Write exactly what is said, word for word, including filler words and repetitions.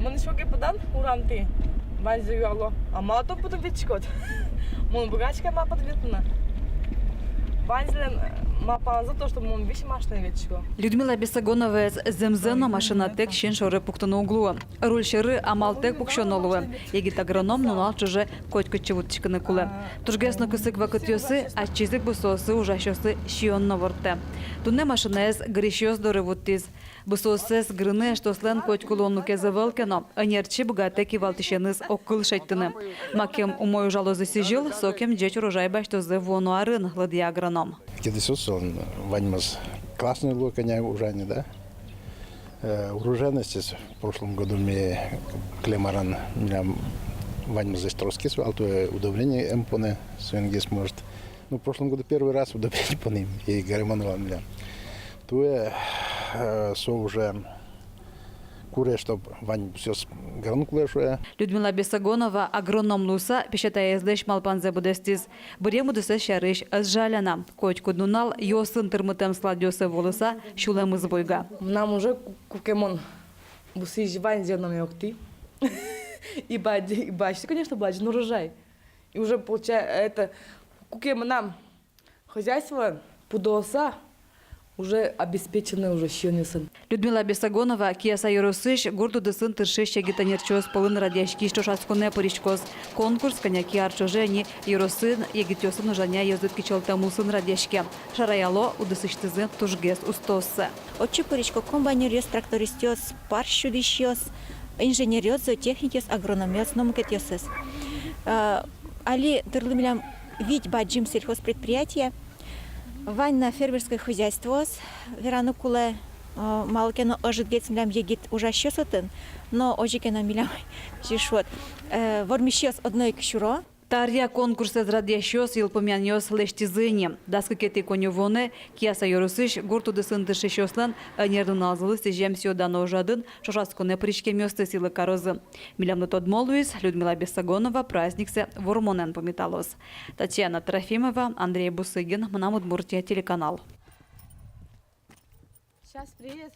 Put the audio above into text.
Мон эшшо ке пыдан урамтӥ, ваньзы юало: а малы тон пыдын ветчыкод? Мон быгатӥсько-а малпан ветлыны? Ваньзылэн малпанзы то, что мон весь машинаен ветчисько. Людмила Бесогоноваез зэмзэ но машинатэк син шоры пуктыны уг луы. Руль сьӧры амалтэк пуксёно луэ. Егит агроном нунал ӵоже котькытчы вуттӥськыны кулэ. Тужгес но кысык вакытъёсы ачиз ик бусыосы ужасьёслы сиён но ворттэ. Туннэ машинаез гырисьёс доры вуттӥз. Бусыоссэс гырыны эштослэн котьку луонлыкез ӧвӧл ке но, ӧнерчи быгатэ кивалтӥсеныз огкыл шедьтыны. Макем умой ужалозы сӥзьыл, сокем ӟеч урожай басьтозы вуоно арын, лыдъя агроном. Кидысыз солэн ваньмыз классный луэ, кӧня ужаны, да. Э, урожайностез в прошлом году ми кылем арын милям ваньмызлэсь тросгес вал, туэ удобрение ӧм поны, соин гес, может. Ну, в прошлом году первый раз удобрение поным, и герман вал милям. Туэ, э, со уже куре, чтоб вань бусыос гырыны кулэ, шуэ. Людмила Бесогонова агроном луыса песятаезлэсь малпанзэ быдэстӥз. Быръем удысэз сярысь ӧз жаля на. Котькуд нунал ёсын тырмытэм складъёсы волыса сюлэмыз буйга. Мынам уже ку-, куке мон бусыысь ваньзэ но октӥ. И бадӟы, и басьтӥ, конечно, бадӟын урожай. И уже получа-, это, куке мынам хозяйстволэн пудоосыз уже обеспечены уже сиёнъёсын. Людмила Бесогонова Кияса ёросысь гурт удысын тыршись егит ӧнерчиос пӧлын радъяськись ӵошатсконэ пыриськоз. Конкурс кӧня ке ар ӵоже ини ёросын егитъёсын ужанъя ёзэт кичӧлтэм улсын радъяське. Шараяло, удысысьтызы тужгес устооссэ. Отчы пырисько комбайнёръёс, трактористъёс, парсь сюдӥсьёс, инженеръёс, зоотехникъёс, агрономъёс но мукетъёсыз. Э, али тырлы милям вить бадӟым сельхозпредприятие, вань на фермерской хозяйствоос, вераны кулэ, э, малы ке но ӧжытгес милям егит ужасьёс отын, но озьы ке но милям, чиш вот, э, вормисьёс одно ик сюро. Та аръя конкурсэз радъясьёс йылпумъянъёс лэсьтӥзы ини. Дас кыкетӥ коньывуонэ Кияса ёросысь гурт удысын тыршисьёслэн ӧнер нуналзылы сӥзем сӥё-дано ужрадын ӵошатсконэ пыриськемъёсты сӥлы карозы. Милемлы тодмо луиз: Людмила Бесогонова праздниксэ вормонэн пумиталоз. Татьяна Трофимова, Андрей Бусыгин, «Мынам Удмуртия» телеканал. Сейчас приедет.